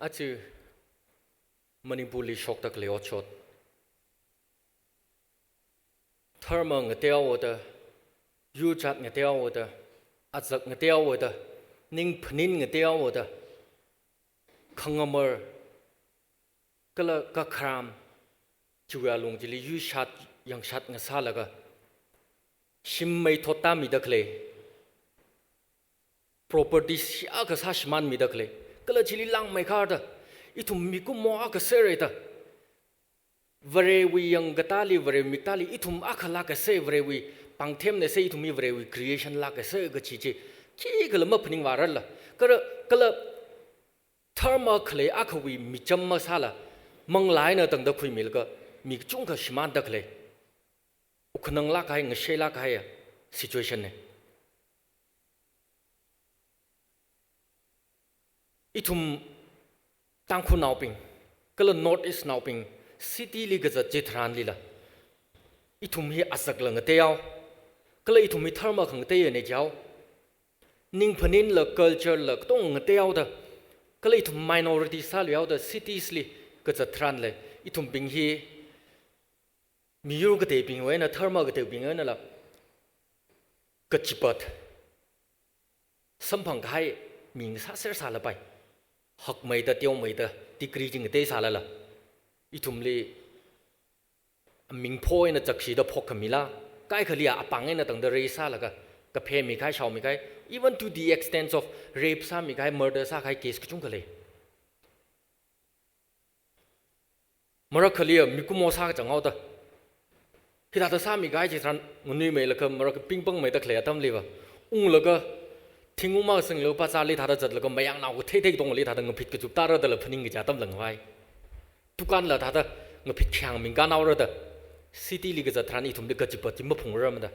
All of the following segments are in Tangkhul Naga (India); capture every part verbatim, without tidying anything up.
Aja Manipurli shokda khalei otshot. Dharma ngateoda, yurjat ngateoda, azak ngateoda, ningphanin ngateoda, khangamar, kala kakharam, chiwui alung chili yuishat, yangshat ngasālaga, shim mei thotda mida khalei, property shiyākha sāshimān mida khalei, kala chili langmeikharda, ithum mikumo akha sāra da, Varewui yangkatāli, Varewui miktāli, ithum akha lākasā, Varewui pāngthemna sā, ithum hi Varewui creation lākasā kachi chi, khikhala maphaningvārarla. Kala, kala dharma khalei akhawui micham masāla, manglā eina tangda khuimilaga, mi kachungkha shimānda khalei, ukhananglāk kahai, ngasheilāk kahai situation na. Ithum Tangkhulnaobing, kala North East naobing, city li kazat chitharanlila, ithum hi azakla ngateo, kala ithum hi dharma khangateiya ne jao. Ningphaninla, culture la, katong ngateoda, kala ithum minority sāluihaoda, cities li kazat tharanla, ithumbing hi miyur kateibingwui eina, dharma kateibingwui einala, kachipat, samphang kahai mi ngasāser sālapai. Hakmeida, teomeida, degree chi ngatei sālala, ithumli mingpho eina chakshida phok khamila, kaikhaliya apāng eina tangda raise sālaga, kaphemi kahai, shaomi kahai, even to the extent of rape sāmi kahai, murder sākahai case kachungkha lei. Marakkhaliya mikumo sākachang haoda, hithāda sāmi kahai chitharan nganuimeilaga, marakha pingpangmeida khalei atamliva, unglaga, thing ungma singlaga, bazarli thāda zatlaga, mayangnao kathei thei katongali thāda ngaphit kachupta rādala phaning kaja atamla ngavai. Dukanla thāda ngaphit khayang mingkān haora da, city li kazat tharan ithumli kachipat chi maphungrarmada.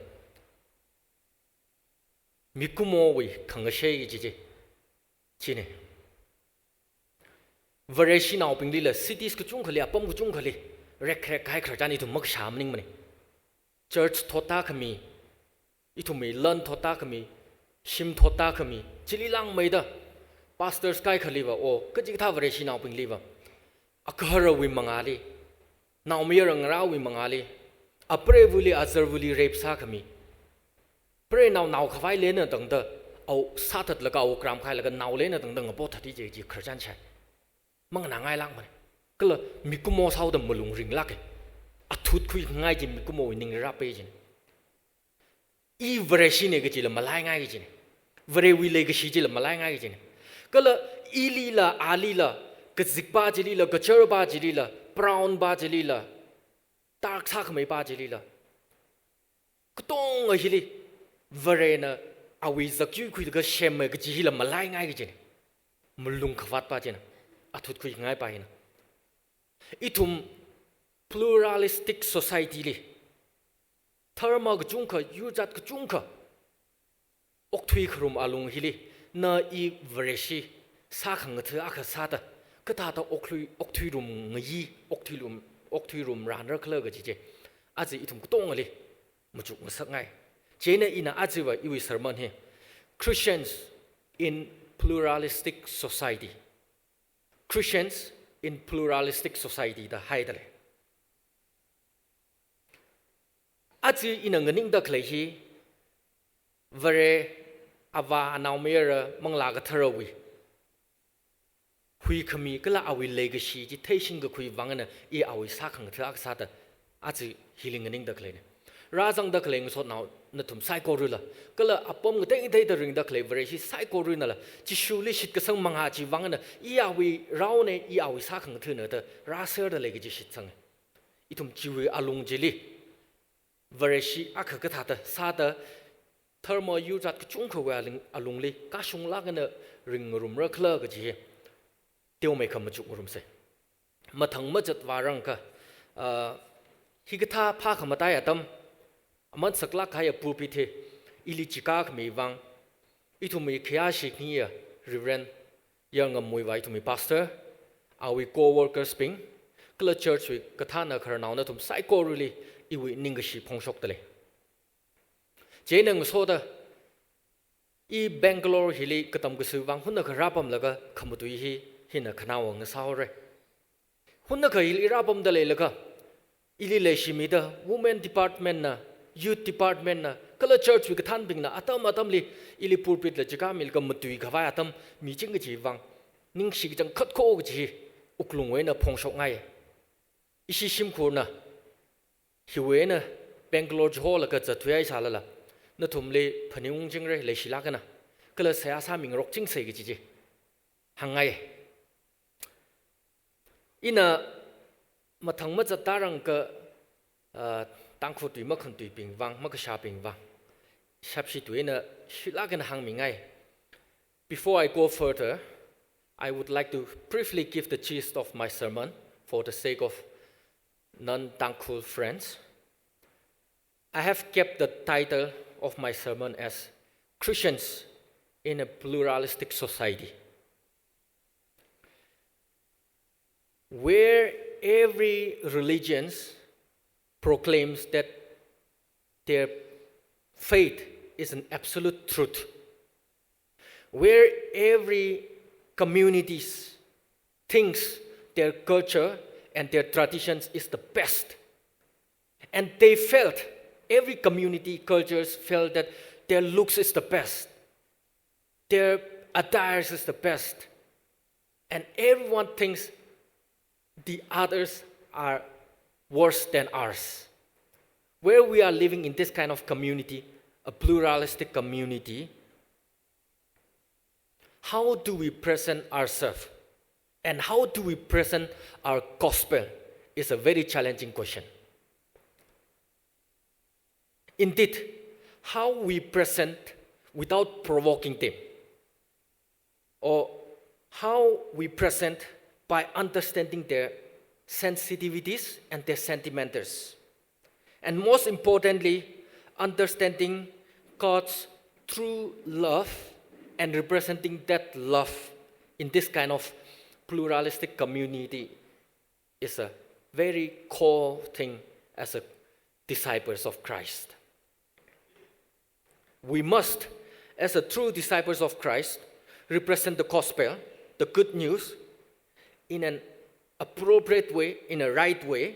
Mikumowui khangashei kaji chi, chine. Vareshinaobinglila, cities kachungkhali, apam kachungkhali, rekrek kahai khararchan ithum makashā maningmane. Church thotda khami, ithumwui lan thotda khami, shim thotda khami, chili langmeida, pastors kaikhaliva, o, kachikathā Vareshinaobingliva, agaharawui mangāli, naomayara ngarāwui mangāli, apreivali, azarvali rape sākhami, preinao naokhavai lena tangda, awui sāthatlaga, awui kram khailaga, nao lena tangda ngapothati kaji chi khararchan shai. Manganāngailākmane. Kala mikumo sāhaoda malung ringlāke. Athut khuingai chi mikumowui ning rāpe jine. I Vareshine kajila malaingai kajine. Varewui leikashi chila malaingai kajine. Kala ilila, alila, kazikpa chilila, kacharpa chilila, brown pa chilila, dark sākhameipa chilila, katonga hili Varena awui zakyui khuilaga semma kaji hila malaingai kajine. Malung khavātpa china. Athut khuingaipa hina. Ithum pluralistic society li, dharma kachungkha, yurjat kachungkha okthui kharum alung hili, na i Vareshi sākhangatha akha sāda, kathāda okthui, okthuirum ngayi, okthuirum, okthuirum ranra khala kaji chi, aja ithum katongali machuk ngasakngai. Chieina ina ajava iwui sermon hi Christians in Pluralistic Society. Christians in Pluralistic Society da haida lei. Aja ina nganingda khalei hi, Vare, Avā, Anaomayara, Manglā Katharawui huikhami kala awui leikashi chi theishingkakhui vang eina i awui sākhangatha akha sāda aja hili nganingda khaleine. Rāzangda khalei ngasotnao nathum saikorala, kala apam ngatei ngateida ringda khalei Vareshi saikoranala, Jishuli shitkasang mangā chi vang eina i awui raone, i awui sākhangathane da rāserda lei kaji shitsange. Ithum chiwui alung chili Vareshi akha kathāda sāda, dharma yurjat kachungkhawui aling-, alungli kashunglāk eina ringngarumra khala kaji hi teomeikha machukngarumse. Mathang mazatvārangkha, ah, hikathā phākhamataiya atam, aman saklāk kahaiya pulpit hi ili chikākhami vang, ithumwui khayāshi khaniya Reverend Yarngamwui va ithumwui pastor, awui co-workers bing, kala church wui kathāna khararnao nathum saikorali iwui ningkashi phongshokda lei. Chieina ngasoda, i Bangalore hili katam kasā vang hunakha rāpamlaga khamatui hi hina khanāwang sāhaora. Hunnakha ili rāpamda leilakha, ili leishimida women department na, youth department na, kala church wui kathānbingna atam atamli ili pulpit la jaka milaga matuikhavai atam miching kaji vang, ningshi kachangkhat kho kaji wuklungwui eina phongshokngai. Ishi shimkhurna, hiwui eina Bangalore chiholaga zatthuihai sālala, nathumli phaningungchingra, leishilākna, kala seihā sāmingarokchingsa kaji chi hāngngai. Ina mathang mazat tārangkha, ah, Tangkhul tui makhantuibing vang, makashābing vang, shapshi tui eina shilākna hāngmingai. Before I go further, I would like to briefly give the gist of my sermon for the sake of non-Tangkhul friends. I have kept the title of my sermon as Christians in a Pluralistic Society, where every religion proclaims that their faith is an absolute truth, where every community thinks their culture and their traditions is the best. And they felt, every community cultures felt that their looks is the best, their attires is the best, and everyone thinks the others are worse than ours. Where we are living in this kind of community, a pluralistic community, how do we present ourselves? And how do we present our gospel is a very challenging question. Indeed, how we present without provoking them, or how we present by understanding their sensitivities and their sentimentals. And most importantly, understanding God's true love and representing that love in this kind of pluralistic community is a very core thing as a disciples of Christ. We must, as a true disciples of Christ, represent the gospel, the good news, in an appropriate way, in a right way,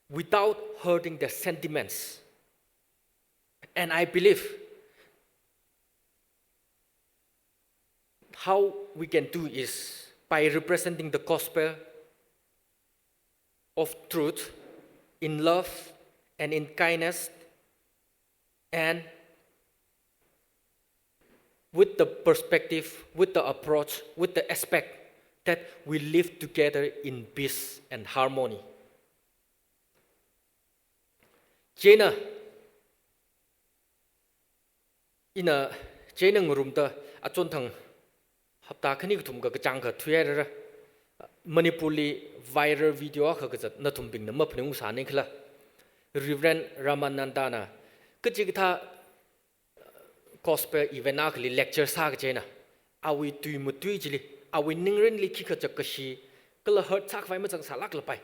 without hurting their sentiments. And I believe how we can do is by representing the gospel of truth in love and in kindness, and with the perspective, with the approach, with the aspect that we live together in peace and harmony. Chieina, ina chieina ngarumda achonthang hapta khani kathum kakachāng kha thuihairara. Manipurli viral video akha kazat nathumbingna maphaningungsānei khala. Reverend Ramanandana kachikathā gospel event akhali lecture sākachi eina, awui tui matui chili, awui ningrinli khikha chakkashi kala hurt sākhavai mazangsālāklapai.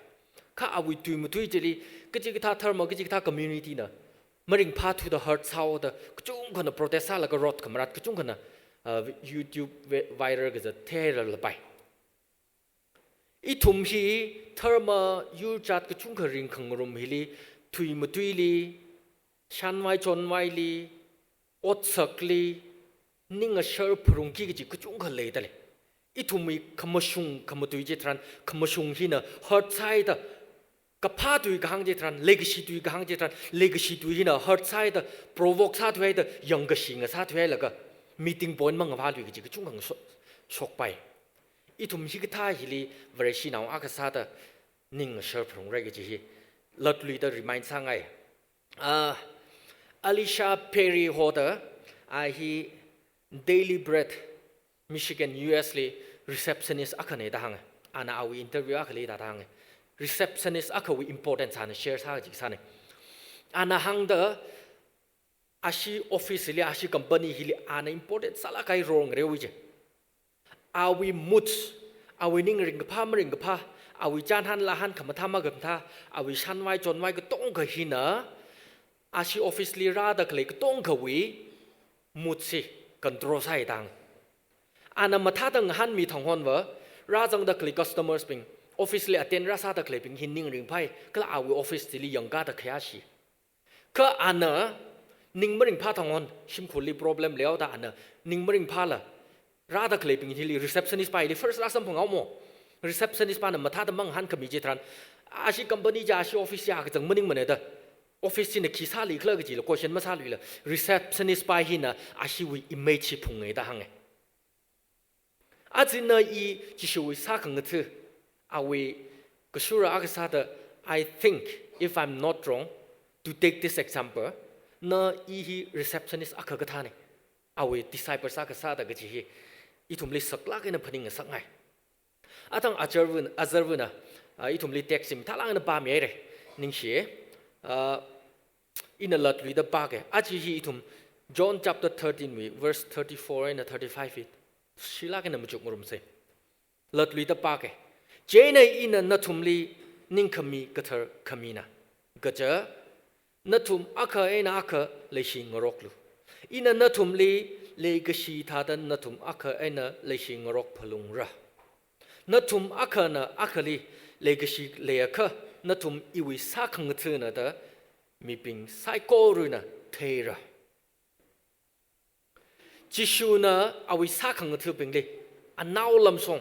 Kha awui tui matui chili, kachikathā dharma, kachikathā community na maringphāthuda hurt sāhaoda, kachungkhana protest sālaga road khamarat kachungkhana, uh, YouTube vi-, viral kazat theiralapai. Ithum hi dharma yurjat kachungkha ringkhangarum hili, tui matuili, shanvai chonvaili, otsakli, ning ashar pharungki kaji kachungkha leidalei. Ithumwui khamashung khamatui chitharan, khamashung hina hurt sāhaida, kaphā tui kahāng chitharan, leikashi tui kahāng chitharan, leikashi tui hina hurt sāhaida, provoke sāthuihaida, yangkashi ngasāthuihailaga, meeting point mangavālui kaji kachungkha ngasho-, shokpai. Ithum hikathā hili Vareshinao akha sāda ning ashar pharungrai kaji hi latluida remind sāngai. Ah, Alicia Perry hoda, a hi Daily Bread, Michigan, U S li receptionist akhana da hānga. Ana awui interview akhali da hānga. Receptionist akhawui importance ana share sā kaji sāna. Ana hāngda, ashi office li, ashi company hili ana important sālāk kahai role ngareowa ji. Awui moods, awui ning ringkaphā maringkaphā, awui chānhān lāhān khamathā makhamathā, awui shanvai chonvai katonga hina, ashi office li rāda khalei katongawui moods hi control sāhaida hānga. Ana mathāda ngahānmi thang honva, rāzangda khalei customers bing, office li attend rāsāda khaleibing hi ning ringphai, kala awui office chili yangkāda khayāshi. Kha ana ning maringphā thang on, shimkhurli problem leihaoda ana ning maringphāla, rāda khaleibing hili receptionist pa hili first rāsamphanghaomo. Receptionist pana mathāda mangahānkhami chitharan, ashi company chi, ashi office chi akachang maningmana da, office china khi sālikhala kajila question masāluila, receptionist pa hina ashiwui image hi phunga da hānga. Aja ina i Jishuwui sākhangatha, awui kashura akha sāda, I think, if I'm not wrong, to take this example, ina i hi receptionist akha kathāna, awui disciples akha sāda kaji hi ithumli saklāk eina phaningngasakngai. Athang azarvana, azarvana, ah, ithumli text hi mathālāk eina pāmihaira, ningshi. Ah, ina latluida pāga. Aja hi ithum John chapter thirteen wui verse thirty-four eina thirty-five hi shilāk eina machukngarumsa. Latluida pāga. Chieina ina nathumli ningkhami kathar khamina, kaja, nathum akha eina akha leishingaroklu. Ina nathumli leikashi thāda nathum akha eina leishingarok phalungra. Nathum akhana akhali leikashi leiakha, nathum iwui sākhangathana da mibing saikorana theira. Jishuna awui sākhangathābingli, anao lamshong,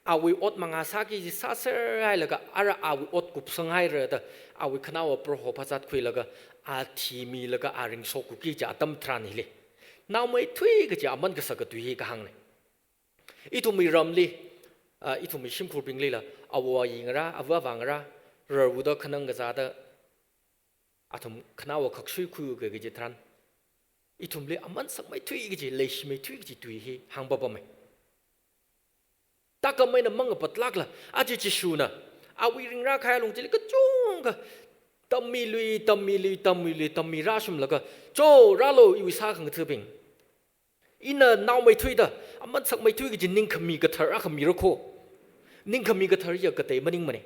awui ot mangā sāki kaji sāserhailaga, ara awui ot kupsanghaira da, awui khanaowa Proho phazat khuilaga, a thimilaga a ringshokki kaji atam tharan hili, naomeithui kaji aman kasā katui hi kahāngna. Ithumwui ramli, ah, ithumwui shimkhurbinglila, āwo āyi ngarā, āva āvā ngarā, rarwuda khanang kazāda, athum khanaowa khaksui khuiuka kaji tharan, ithumli aman sakmeithui kaji, leishimeithui kaji tui hi hāngpapama. Takam eina mangapatlākla, aja Jishuna awui ringrā kahai alung chili kachungkha tammilui, tammilui, tammilui, tammirāshunglaga, cho, rālu iwui sākhangathābing. Ina naomeithuida, aman sakmeithui kaji ningkhami kathar akha mira kho. Ningkhami kathar hiya katei maningmana.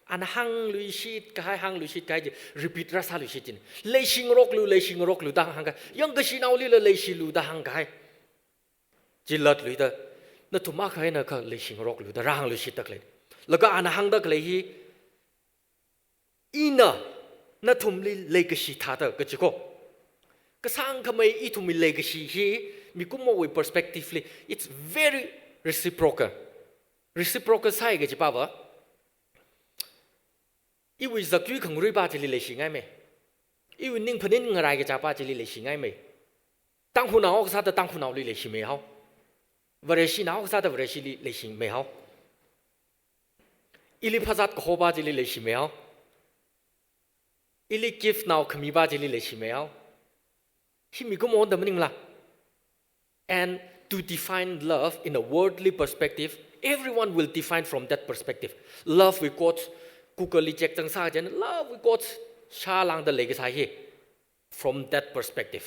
Ana hāngluishit kahai, hāngluishit kahai chi repeat rāsāluishit china. Leishingaroklu, leishingaroklu da hāngkahai. Yangkashinaolila leishilu da hāngkahai. Chi latluida, nathum akha eina akha leishingaroklu da rāhāngluishitda khalei. Laga ana hāngda khalei hi, ina nathumli leikashi thāda kaji kho. Kasāngkhamei ithumwui leikashi hi, mikumowui perspective li, it's very reciprocal. Reciprocal sāi kaji pava, iwui zakyui khangarui pa chili leishingaimei. Iwui ning phaning ngarai kachā pa chili leishingaimei. Tangkhulnao kasāda Tangkhulnaoli leishimeihao. Vareshinao kasāda Vareshili leishimeihao. Ili phazat kaho pa chili leishimeihao. Ili gift naokhami pa chili leishimeihao. Hi mikumo da maningla. And to define love in a worldly perspective, everyone will define from that perspective. Love wui quote, Google li check zangsā chieina, love wui quote shālāngda leikasā hi, from that perspective.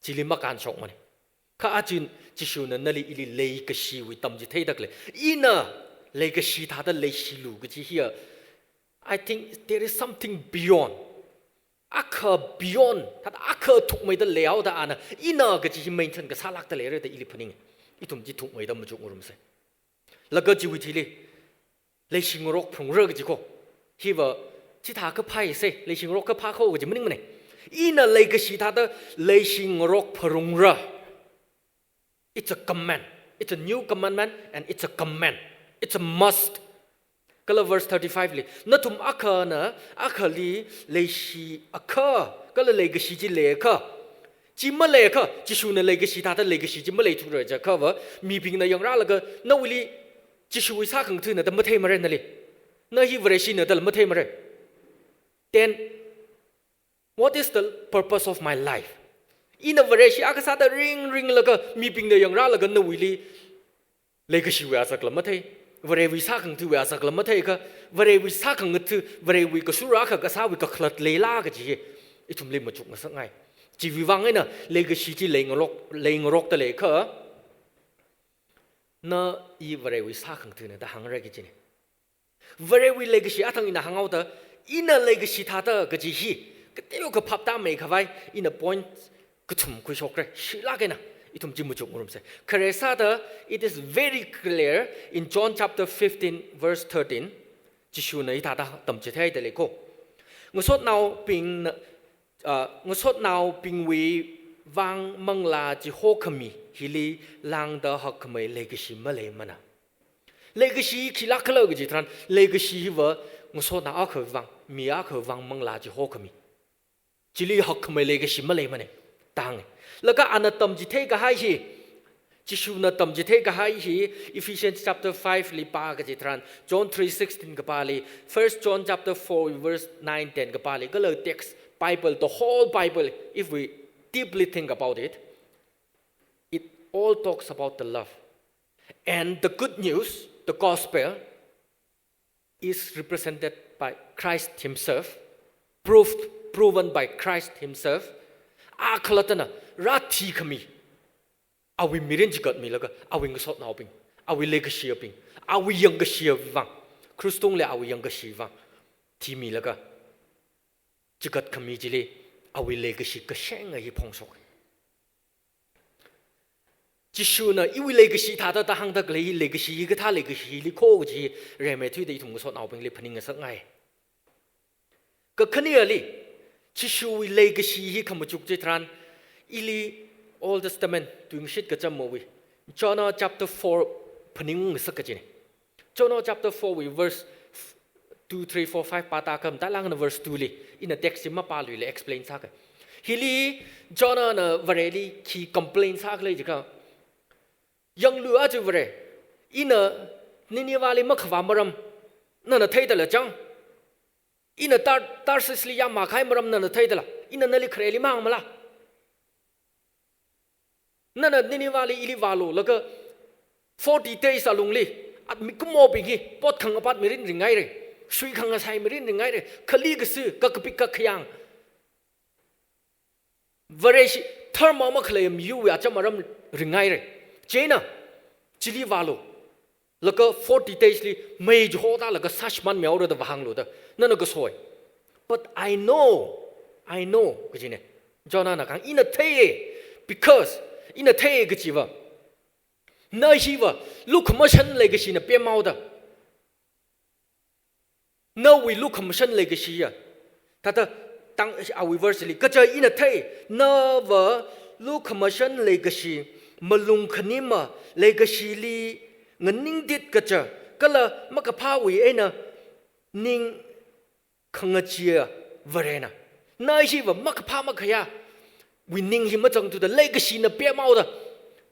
Chili makānshokmana. Kha aja Jishuna nali ili leikashiwui tam chi theida khalei. Ina leikashi thāda leishilu kaji hiya, I think there is something beyond. Akha beyond, thāda akha thukmeida leihaoda ana, ina kaji hi mention kasālākda leira da ili phaning. Ithum chi thukmeida machukngarumsa. Laga chiwui thili, leishingarok phalungra kaji kho. Hiva, chithā kaphāsa, leishingarok kaphā kho kaji maningmana. Ina leikashi thāda leishingarok phalungra. It's a command. It's a new commandment and it's a command. It's a must. Kala verse thirty-five li, nathum akhana akhali leishiakha, kala leikashi chi leiakha, chi maleiakha, Jishuna leikashi thāda leikashi chi maleithura jiakhava, mibingna yangrālaga, nawuili Jishuwui sākhangathana da matheimara nali. Na hi Vareshina dala matheimara. Then, what is the purpose of my life? Ina Vareshi akha sāda ringringlaga, mibingna yangrālaga nawuili leikashiwui azakla mathei, Varewui sākhangathawui azakla matheiakha, Varewui sākhangatha, Varewui kashura akha kasāwui kakhalat leila kaji hi ithumli machukngasakngai. Chiwui vang eina leikashi chi leingarok, leingarokda leiakha, na i Varewui sākhangathana da hāngra kajina. Varewui leikashi athang ina hānghaoda, ina leikashi thāda kaji hi, kateokha phap tāmeikhavai, ina point kathum khuishokra, shilāk eina, Ithum chi machukngarumsa. Khare sāda, it is very clear in John chapter fifteen, verse thirteen. Jishuna hithāda tamchitheida lei ko. Ngasotnaobingna, ah, ngasotnaobingwui vang manglā chihokhami hili lāngda hakkhamei leikashi maleimana. Leikashi khilāk khala kaji tharan, leikashi hiva ngasotnao akhawui vang, mi akhawui vang manglā chihokhami. Chili hakkhamei leikashi maleimana da hānga. Laga ana tamchitheikahai hi, Jishuna tamchitheikahai hi, Ephesians chapter five li pā kaji tharan, John three sixteen kapāli, First John chapter four verse nine ten kapāli, kala text Bible, the whole Bible, if we deeply think about it, it all talks about the love. And the good news, the gospel, is represented by Christ himself, proved, proven by Christ himself. A khalattana rāthikhami, awui mirin chigatmilaga, awui ngasotnaobing, awui leikashiyabing, awui yangkashiyabing vang, krush tungli awui yangkashi vang thimilaga chigatkhami chili awui leikashi kashenga hi phongshok. Jishuna iwui leikashi thāda da hāngda khalei hi leikashi hi kathā leikashili kho kaji hi rimeithuida ithum ngasotnaobingli phaningngasakngai. Kakhaneli, Jishuwui leikashi hi khamachuk chi tharan, ili Old Testament tuingashit kachammawui Jonah chapter four phaningngasak kajina. Jonah chapter four wui verse two, three, four, five pāda kha mathālākna verse two li, ina text chi mapāluila explain sāka. Hili Jonahna Vareli khi complain sākhala jiakha, yanglu aja Vare, ina Ninevehli makhavā maram nana theidala chang. Ina Tar-, Tarshish li yāmma kahai maram nana theidala. Ina nali khareli mahāngmala. Nana Ninevehli ili vālu, laga forty days alungli, at mikumobing hi, pot khangapat mirin ringhaira, sui khangasai mirin ringhaira, khali kasu, kakapik kakhayang, Vareshi, dharma makhalei miyuwui acham aram ringhaira. Chieina, chili vālu, laga forty days li mei chihoda laga sāshimānmihaora da vāhānglu da, nana kasoi. But I know, I know, kajina. Jonahna kahāng, ina theiya, because ina theiya kajiva, na hiva lukhamashan leikashina pemhaoda. Nawui lukhamashan leikashi ya. Thāda tang awui verse li, kaja ina thei, nava lukhamashan leikashi, malung khanima leikashili nganingtit kaja, kala makaphāwui eina ning khangacheeya Varena. Na hiva makaphā makhayāwui ning hi mazangthuda leikashina pemhaoda.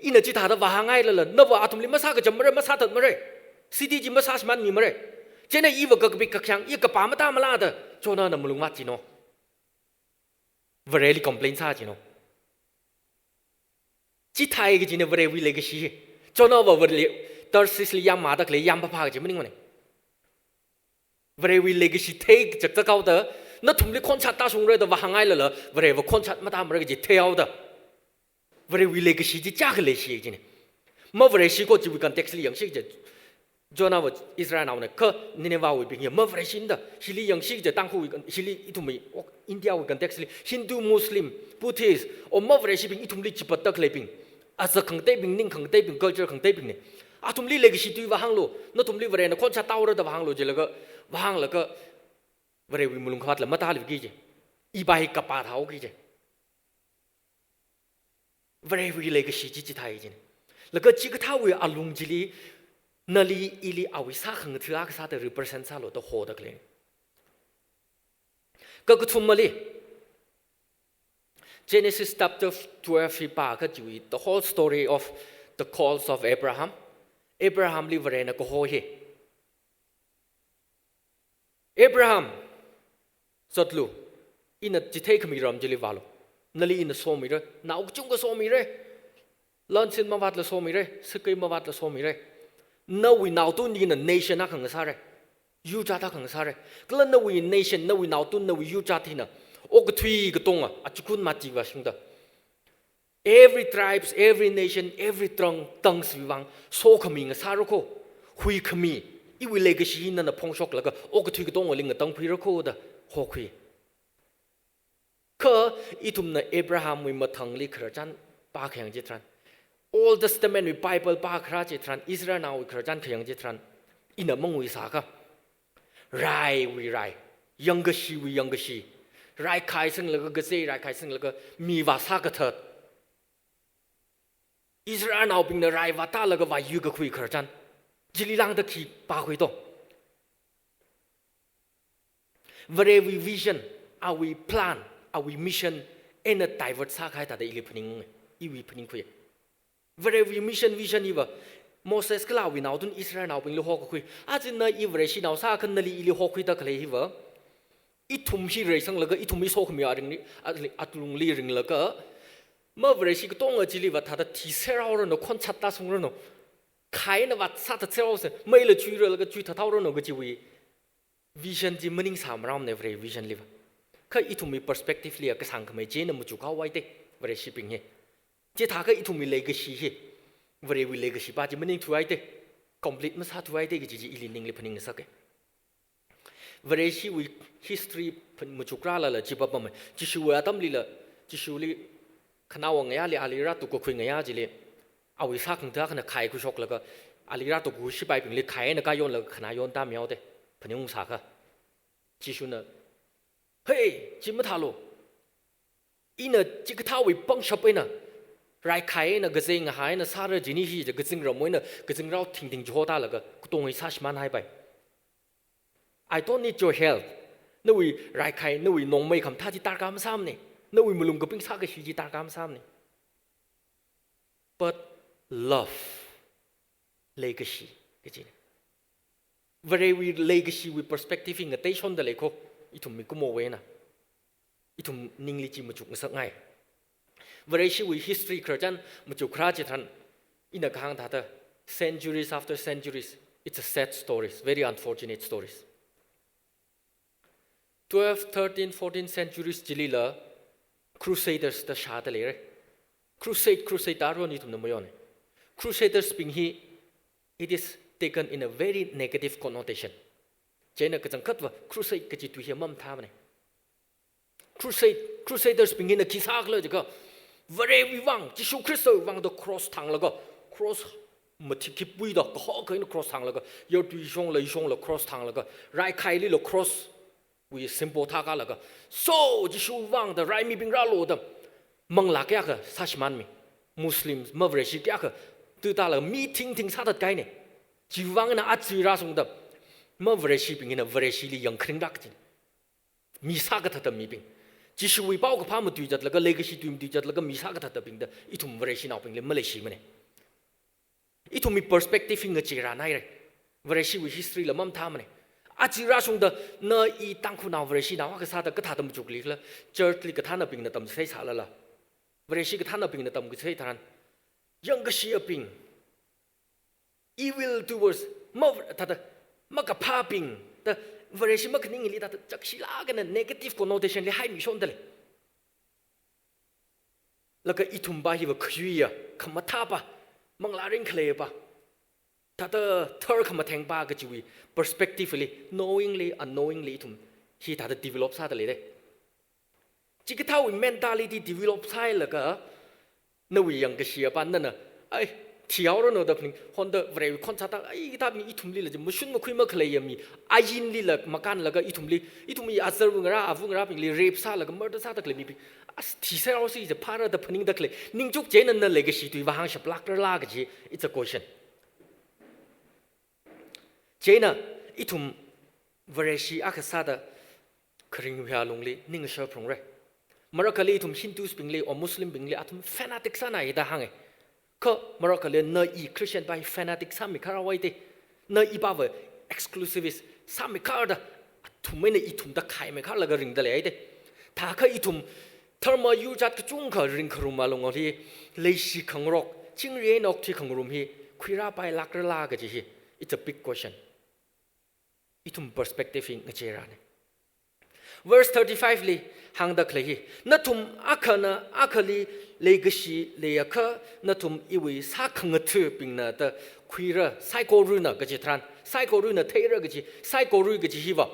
Ina chithāda vāhānghailala, nava athumli masākacham mara, masāthat mara. City chi masāshimānmi mara. Chieina iva kakapik kakhayang, i kapā matāmala da Jonahna malung vāt chino. Vareli complain sā chino. Chithāi kajina Varewui leikashi. Jonahva Vareli, Tarshish li yāmmada khalei yāmphaphā kaji maningmana. Varewui leikashi theichak chakhaoda, nathumli khonshat tāshungra da vāhānghailala, Vareva khonshat matāmara kaji theihaoda. Varewui leikashi chi chakha leishi kajina. Mavareshi ko chiwui context li yangshi kaja. Jonahva Israelnaona kha Ninevehwuibing ya mavareshinda, hili yangshi kaja Tangkhulwui con-, hili ithumwui, ok, Indiawui context li, Hindu, Muslim, Buddhist, o mavareshibing ithumli chipatta khaleibing. Azak khangateibing, ning khangateibing, culture khangateibingna. Athumli leikashi tui vāhānglu, nathumli Varena khonshat tāhaora da vāhānglu jilaga, vāhānglaga, Varewui malung khavātla matāluiki kaji. Iva hi kapā thāhaoki kaji. Varewui leikashi chi chithāi kajina. Laga chikathāwui alung chili, nali ili awui sākhangatha akha sāda represent sālu da hoda khalei. Kakathumali, Genesis chapter twelve hi pākha chiwui, the whole story of the calls of Abraham. Abrahamli Varena kaho hi. Abraham, zatlu, ina chitheikhami ram chili vālu. Nali ina somira, nao kachungkha somira. Lansin mavātla somira, sakai mavātla somira. Nawui naotun hina nation akha ngasāra. Yurjat akha ngasāra. Kala nawui nation, nawui naotun, nawui yurjat hina okathui katonga, achikun mati vāshungda. Every tribes, every nation, every tongue, tongues wui vang sokhami ngasāra kho. Huikhami, iwui leikashi nana phongshoklaga okathui katongali ngatangkhuira kho da hokhui. Kha ithumna Abrahamwui mathangli khararchan pākhayang chitharan, Old Testament wui Bible pākharā chitharan, Israelnaowui khararchan khayang chitharan, ina mangui sākha, raiwui rai, yangkashiwui yangkashi, raikhai singlaga kazei, raikhai singlaga mi vāsā kathat, Israelnaobingna rai vātālaga vāyui kakhui khararchan, chili lāngda khi pākhui to. Varewui vision, awui plan, awui mission eina divert sākahai thāda ili phaning, iwui phaningkhui. Varewui mission, vision hiva Moses kala awui naothun Israelnaobingli hokakhui. Aja na i Vareshinao sākha nali ili hokhuida khalei hiva, ithum hi reisanglaga, ithum hi sokhami aringli, ali, atlungli ringlaga, mavareshi katonga chiliva thāda thiserhaoranu, khonsat tāsungranu, khaina vāsāthatserhaosa, meila chuiralaga chuithathaoranu kajiwui vision chi maningsāmarāmana Vare vision liva. Kha ithumwui perspective li kasāngkhamei chieina machukhaowa te, Vareshibing hi. Chithākha ithumwui legacy hi, Varewui legacy pa chi maningthuwa te, complete masāthuwa te kaji chi ili ningli phaningngasaka. Vareshiwui history phan-, machukrālala chi papamei. Jishuwui atamlila, Jishuli khanaowa ngayāli ali rātuk kakhui ngayā chili, awui sākhangatha akhana khai khuishoklaga, ali rātuk kakhui sipaibingli khai eina kāyonlaga khanā yontāmihaoda, phaningungsākha. Jishuna, "Hey, chi mathālu. Ina chikathāwui pangshap eina, raikhai eina, kazei ngahā eina sāra jini hi chi kazingram eina, kazingrao thingthing chihotālaga, katonga sāshimānhaipai. I don't need your help. Nawui raikhai, nawui nongmei khamathā chi darkar masāmana. Nawui malung kaping sākashi chi darkar masāmana. But love, legacy," kajina. Varewui legacy wui perspective hi ngateishonda lei kho, ithum mikumowui eina. Ithum ningli chi machukngasakngai. Vareshiwui history khararchan machukharā chitharan, ina kahāng thāda, centuries after centuries, it's a sad stories, very unfortunate stories. Twelve, thirteen, fourteen centuries chilila Crusaders da shāda leira. Crusade, crusade da aruihon ithumna mayona. Crusaders bing hi, it is taken in a very negative connotation. Chieina kachangkhatva crusade kaji tui hi mamathāmana. Crusade, Crusaders bing hina khi sākhala jiakha, Varewui vang, Jishu Khristawui vang da cross thanglaga, cross mathik khipui da, kahaka eina cross thanglaga, yartui shongla, ishongla cross thanglaga, raikhailila cross wui symbol thākalaga, "So, Jishuwui vang da raimibing rālu" da, manglā kayākha sāshimānmi. Muslims, mavareshi kayākha, tuitālaga mi thingthing sāthatkahaina. Chiwui vang eina aja rāshungda, mavareshibing hina Vareshili yangkharing rākajina. Mi sākathatda mibing. Jishuwui paokaphā matuizatlaga, legacy tui matuizatlaga, mi sākathatda bingda, ithum Vareshinaobingli maleishimana. Ithumwui perspective hi ngacheirānhaira. Vareshiwui history la mamathāmana. Aja rāshungda, na i Tangkhulnao Vareshinao akha sāda kathāda machuklikhala, church li kathānabingna tamchitheisālala, Vareshi kathānabingna tamkachithei tharan, yangkashiyabing, evil doers, ma, thāda, makaphābing, da, Vareshi makhaningali thāda chakshilāk eina negative connotation li haimishonda lei. Laga ithum pa hiva khayuiya, khamathā pa, manglā ringkhalei pa, thāda thar khamatheng pa kajiwui perspective li, knowingly, unknowingly ithum hi thāda develop sāda leida. Chikathāwui mentality develop sāhailaga, nawui yangkashiyapa nana, ai, thihaoranu da phaning, honda Varewui khon sāda, ai, kathābing ithumlila chi mashun makhui makhaleiya mi, ainlila makānlaga ithumli, ithumwui azarva ngarā, ava ngarābingli rape sālaga murder sāda khalei mibing, as thiserhaosi chi phāra da phaningda khalei, ningchuk chieina na legacy tui vāhāngshaplākrala kaji, it's a question. Chieina, ithum Vareshi akha sāda kharing huiya lungli ningshar phalungra. Marākhali ithum Hindus bingli, or Muslim bingli, athum fanatic sānai da hānga. Kha marākhali na i Christian pa hi fanatic sāmikharāwai te. Na i pava exclusivist sāmikhar da, athum eina ithum da khaimikhar laga ringda leida. Thākha ithum dharma yurjat kachungkha ringkharuma lungli, leishi khangarok, chingri eina okthui khangarum hi, khuirāpailākrala kaji hi, it's a big question. Ithum perspective hi ngacheirāna. Verse thirty-five li hāngda khalei hi, nathum akhana akhali leikashi leiakha, nathum iwui sākhangathabingna da khuira, saikorana kaji tharan, saikorana theira kaji, saikora kaji hiva,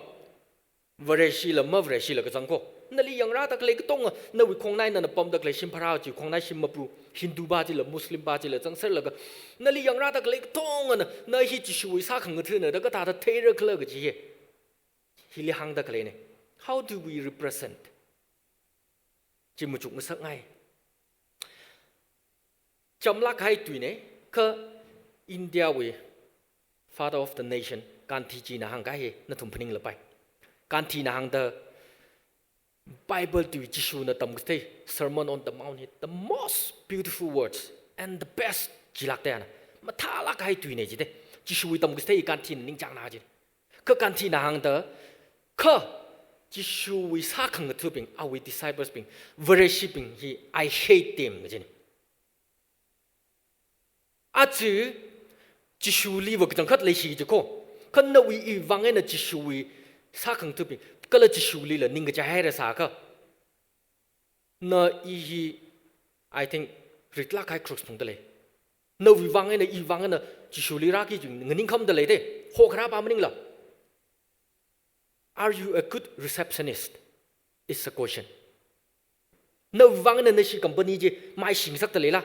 Vareshila mavareshila kachang kho. Nali yangrāda khalei katonga, nawui khongnai nana pamda khalei shim pharā chi, khongnai shim mapu, Hindu pa chila, Muslim pa chila zangserlaga, nali yangrāda khalei katongana, na hi Jishuwui sākhangatha̱na da kathāda theira khala kaji hi. Hili hāngda khaleina. How do we represent? Chi machukngasakngai. Chamlāk kahai tuina, kha India wui Father of the Nation, Gandhi jina hāngkahai, nathum phaninglapai. Gandhi na hāngda Bible tui Jishuna tamkathei, Sermon on the Mount hi, the most beautiful words and the best jilākta ana. Mathālāk kahai tuina jida. Jishuwui tamkathei Gandhi na ningchāngna ji. Kha Gandhi na hāngda, kha Jishuwui sākhangatha̱bing, awui disciples bing, Vareshibing hi, I hate them, kajina. Aja, Jishuli va kachangkhat leishi jiko. Kha nawui iwui vang eina Jishuwui sākhangatha̱bing, kala Jishulila ningkachahaira sākha, na i hi, I think, ritlāk kahai cross phungda lei. Nawui vang eina, iwui vang eina Jishuli rāki jing nganingkhamda lei de. Hokharā pa maningla. Are you a good receptionist? Is the question. Nawui vang eina nashi company chi maishingasakda leila?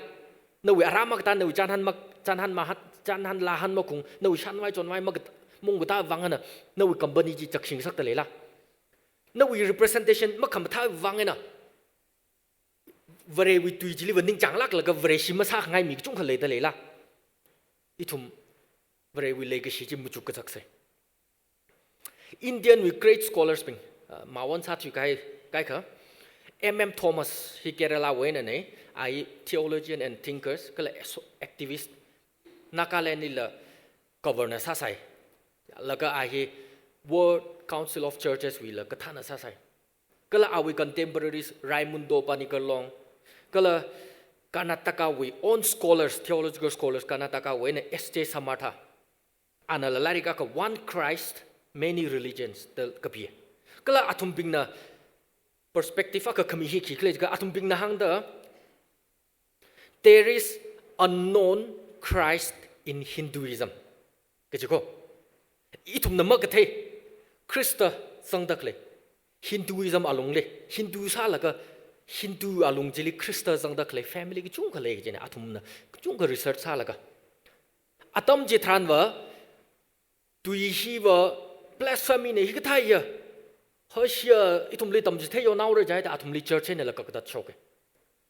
Nawui arā makatā, nawui chānhan mak-, chānhan mahat, chānhan lāhan makung, nawui shanvai chonvai makat-, mungkatā vang eina, nawui company chi chakshingasakda leila? Nawui representation makhamathā vang eina, Varewui tui chili va ningchānglāklaga Vareshi masākhangai mi kachungkha leida leila? Ithum Varewui leikashi chi machukngasaksa. Indian wui great scholars bing, uh, mawon sāthui kahai, kaikha, M M Thomas hi Kerala wui einana, a hi theologian and thinkers, kala aso-, activist, Nagaland lila governor sāsai. Laga a hi World Council of Churches wuila kathāna sāsai. Kala awui contemporaries Raimundo Panikkar Long, kala Karnataka wui own scholars, theological scholars, Karnataka wui eina S J Samartha. Anala lairik akha One Christ, Many Religions da kapi. Kala athumbingna perspective akha khami hi khikhala jiakha, athumbingna hāngda, "There is unknown Christ in Hinduism," kajiko. Ithumna makathei Khrista zangda khalei, Hinduism alungli, Hindu sālaga, Hindu alung chili Khrista zangda khalei family kachungkha lei kajina, athumna kachungkha research sālaga. Atam chitharan va, tui hi va blasphemy na, hikathā ya, hashia, ithumli tamchithei yaonaora jihaida athumli church einala kaktat shoka.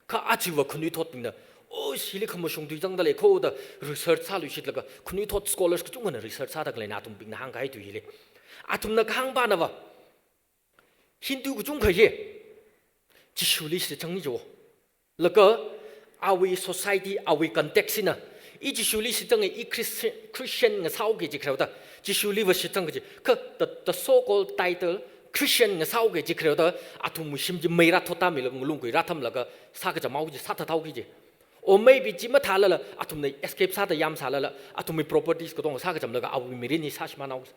Kha aja va khanuithotbingna, "Oh, hili khamashung tui zangda lei kho," da research sāluishitlaga, khanuithot scholars kachungkhana research sāda khaleina athumbingna hāngkahai tui hili. Athumna kahāng pana va, Hindu kachungkha hi Jishuli shitsangni jo. Laga awui society, awui context eina, i Jishuli shitsange, i Christi-, Christian ngasāoke jikharewda, Jishuli va shitsang kaji. Kha the, the so-called title Christian ngasāoke jikharewda, athumwui shim chi mei rāthotda milaga, ngalung kui rāthamlaga, sākacham haoki ji, sāthat haoki ji. Or maybe chi mathālala, athumna escape sāda yamsālala, athumwui properties katonga sākachamlaga awui mirin hi sāshimānhaoki.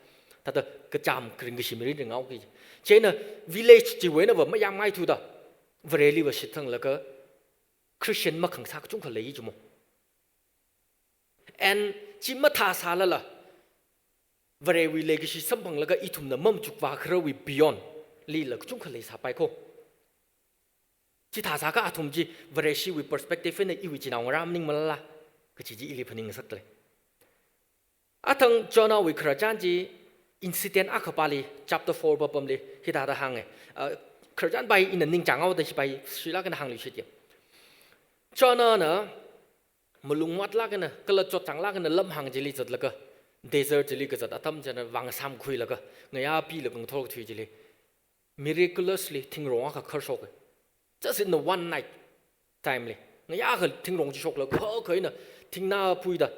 Thāda kacham kharing kashi mirin ringhaoki. Chieina village chiwui eina va mayāmngaithuda, Vareli va shitsanglaga Christian makhangasā kachungkha lei jimo. And chi mathāsālala, Varewui leikashi samphanglaga ithumna mamachukvā kharawui beyond lila kachungkha leisāpai kho. Chithāsākha athum chi Vareshiwui perspective eina iwui chinaongarā maningmala, kachi chi ili phaningngasakta lei. Athang Jonahwui khararchan chi incident akhapali chapter four pa pamli hithāda hānge. Ah, khararchan pa hi ina ningchānghaoda hi pa hi shilāk eina hāngluishitya. Jonahna malungvātlāk eina, kala chotchānglāk eina lamhāng chili zatlaga, desert chili kazat atam china vāngasāmkhuilaga, ngayā pilaga ngathor kathui chili, miraculously thingrong akha kharshoka. Just in a one night time li, ngayā akha thingrong chi shoklaga, khakha eina thingnā puida,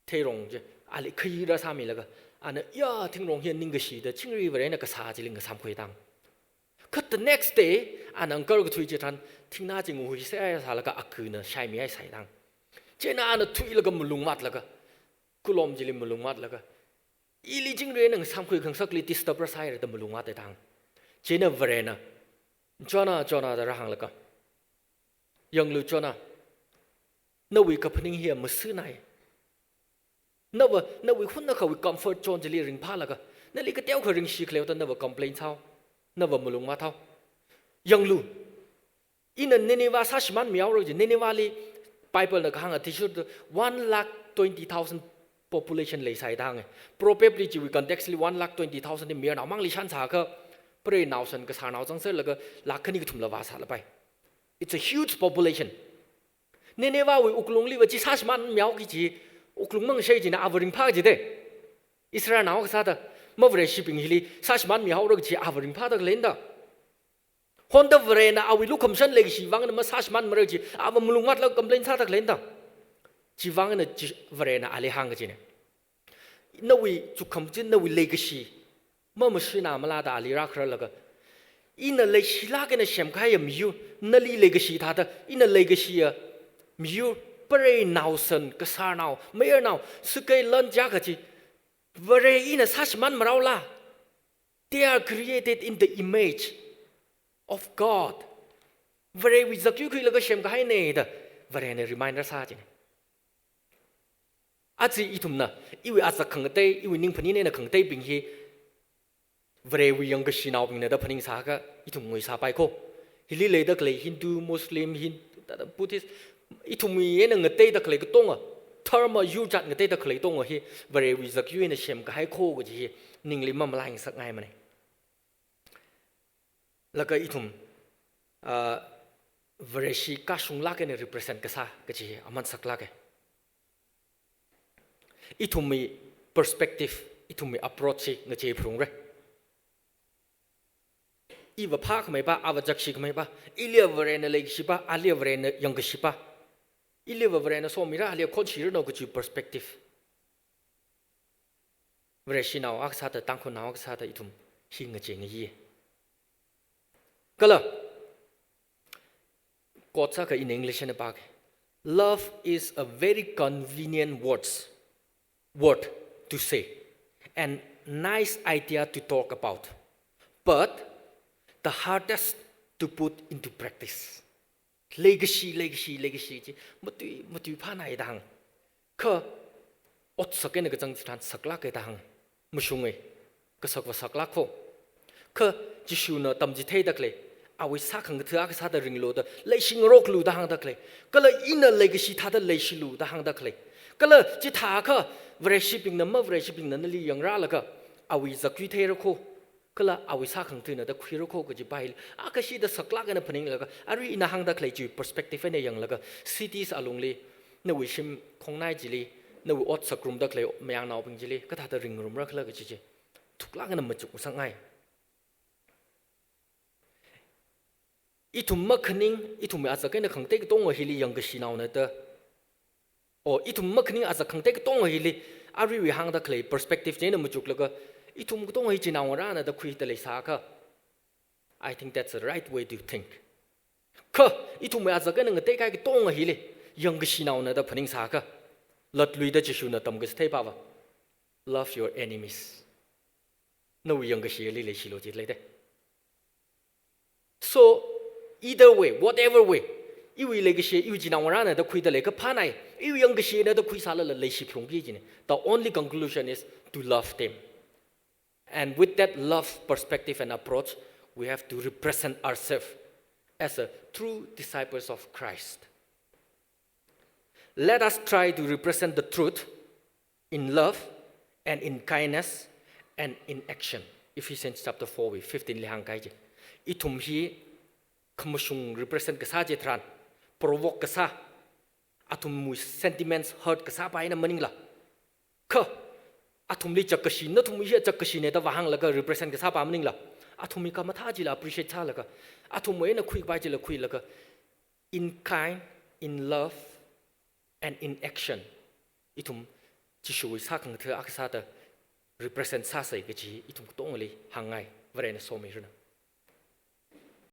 theirong chi ali khayi rāsāmilaga, ana, ya, thingrong hi ningkashi da chingri Vare eina kasā chili ngasāmkhui tang. Kha the next day, ana ngakar kathui chitharan, thingnā chi ngahuiseihai sālaga akhana shaimihaisai tang. Chieina ana thuilaga malungvātlaga, kulom chili malungvātlaga, ili chingri eina ngasāmkhui khangasakli disturb rāsāhaira da malungvātai tang. Chieina Varena, "Jonah, Jonah," da rāhānglaga, "Yanglu Jonah, nawui kaphaning hiya masinai. Nava, nawui hunnakhawui comfort zone chili ringphālaga, nali kateokha ringshi khaleo da nava complain sāhao, nava malungvāthao. Yanglu. Ina Nineveh sāshimānmihaora kaji, Ninevehli Biblena kahāng athishurda one lakh twenty thousand population leisai da hānga. Proverbsli chiwui contextli one lakh twenty thousand hi mayarnaomangli shānsākha, preinao san kasārnao zangserlaga lakh khani kathumla vāsālapai. It's a huge population. Ninevehwui wuklungliva chi sāshimānmihao kaji wuklung mangshei china ava ringphā jite. Israelnao kasāda, mavareshibing hili sāshimānmihaora kaji ava ringphāda khaleina da. Honda Varena awui lukhamashan leikashi vangna masāshimānmara kaji ava malung matla complain sāda khaleina da. Chiwui vangna chi Varena ali hāng kajina. Nawui chukkhamachin, nawui leikashi mamashunamala da ali rākhararlaga, ina leishilāk eina semkahaiya miyur, nali leikashi thāda, ina leikashiya miyur, preinao san, kasārnao, mayarnao, sukei lan ja kaji, Vare ina sāshimānmaraola. They are created in the image of God. Varewui zakyui khuilaga semkahaina da Varena reminder sā china. Aja ithumna, iwui azak khangatei, iwui ning phaning eina khangateibing hi Varewui yangkashinaobingna da phaningsākha ithum nguisāpai ko. Hili leida khalei Hindu, Muslim, Hin-, tada Buddhist, ithumwui eina ngateida khalei katonga, dharma yurjat ngateida khalei katonga hi Varewui zakyui eina semkahai ko kaji hi ningli mamalai ngasakngaimana. Laga ithum, ah, Vareshi kashunglāk eina represent kasā kaji hi aman saklāka. Ithumwui perspective, ithumwui approach hi ngachei phalungra. Iva phākhameipa, ava zakshikhameipa, iliva Varena leikashipa, aliva Varena yangkashipa, iliva Varena somira, aliva khonshiranu kaji perspective. Vareshinao akha sāda, Tangkhulnao akha sāda ithum hi ngachei ngayi. Kala, quote sākha in English eina pāka. "Love is a very convenient words, word to say, and nice idea to talk about, but the hardest to put into practice." Leikashi, leikashi, leikashi chi matui, matui phānai da hānga. Kha otsak eina kachang chitharan saklāka da hānga. Mashunga, kasakva saklāk ko. Kha Jishuna tamchitheida khalei, awui sākhangatha akha sāda ringlu da, leishingaroklu da hāngda khalei. Kala ina leikashi thāda leishilu da hāngda khalei. Kala chithākha Vareshibingna, mavareshibingna nali yangrālaga, awui zakyui theira ko. Kala awui sākhangathana da khuira ko kaji pai, akha shida saklāk eina phaninglaga, arui ina hāngda khalei chi perspective eina yanglaga, cities alungli, nawui shim khongnai chili, nawui ot sakrumda khalei mayangnaobing chili, kathāda ringrumra khala kaji chi thuklāk eina machukngasakngai. Ithum makhaning, ithumwui azak eina khangatei katonga hili yangkashinaona da. O, ithum makhaning azak khangatei katonga hili, aruiwui hāngda khalei perspective chi eina machuklaga, ithum katonga hi chinaongarāna da khuida leisākha, I think that's the right way to think. Kha, ithumwui azak eina ngateikahai katonga hili, yangkashinaona da phaningsākha, latluida Jishuna tamkachithei pava, "Love your enemies." Nawui yangkashili leishilu ji leida. So, either way, whatever way, iwui leikashi, iwui chinaongarāna da khuida leiakha phānai, iwui yangkashina da khuisālala leishi phalungki jina. The only conclusion is to love them. And with that love perspective and approach, we have to represent ourselves as a true disciples of Christ. Let us try to represent the truth in love and in kindness and in action. Ephesians chapter four wui fifteen li hāngkahai chi. Ithum hi khamashung represent kasā chitharan, provoke kasā, athumwui sentiments hurt kasāpa eina maningla, kha athumli chakkashi, nathumwui hi chakkashina da vāhānglaga represent kasāpa maningla, athumwui khamathā chila appreciate sālaga, athumwui eina khuikapai chila khuilaga, in kind, in love, and in action, ithum Jishuwui sākhangatha akha sāda represent sāsa kaji ithum katongali hāngngai. Varena somiranu.